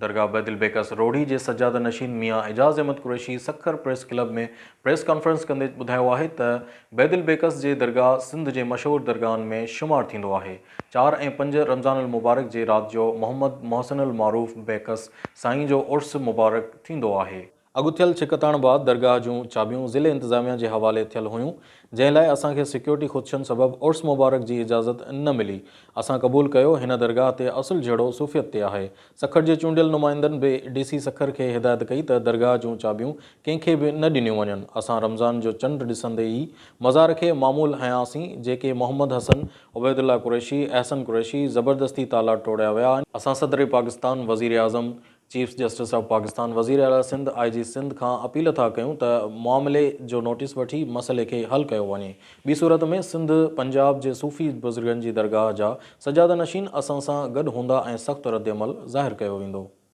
درگاهه بيدل بيڪس روهڙي جي سجاده نشين Mian Ijaz Ahmed Qureshi Sukkur press club ۾ press conference ڪندي ٻڌايو آهي ته بيدل بيڪس جي درگاهه سنڌ جي مشهور درگاهن ۾ شمار ٿيندو آهي. 4 ۽ 5 رمضان المبارڪ جي رات جو محمد محسن المعروف بيڪس سائين جو عرس مبارڪ ٿيندو آهي. اڳ ٿيل ڇڪتاڻ بعد درگاهه جون چاٻيون ضلعي انتظاميا جي حوالي ٿيل هيون، جنهن لاء اسان کي سيڪيورٽي خدشن سبب عرس مبارڪ جي اجازت نه ملي. اسان قبول ڪيو، هن درگاهه تي اصل جهيڙو صوفيت تي آهي. سکر جي چونڊيل نمائندن به ڊي سي سکر کي هدايت ڪئي ته درگاهه جون چاٻيون ڪنهن کي به نه ڏنيون وڃن. اسان رمضان جو چنڊ ڏسندي ئي مزار کي معمول هنياسين، جيڪي محمد حسن، عبيدالله قريشي، احسن قريشي زبردستي تالا ٽوڙيا ويا. اسان صدر پاڪستان، وزيراعظم، چيف جسٽس آف پاڪستان، وزير اعليٰ سنڌ، آء جي سنڌ کان اپيل ٿا ڪيون ته معاملي جو نوٽيس وٺي مسئلي کي حل ڪيو وڃي، ٻي صورت ۾ سنڌ، پنجاب جي صوفي بزرگن جي درگاهه جا سجاده نشين اسان سان گڏ هوندا ۽ سخت ردعمل ظاهر ڪيو ويندو.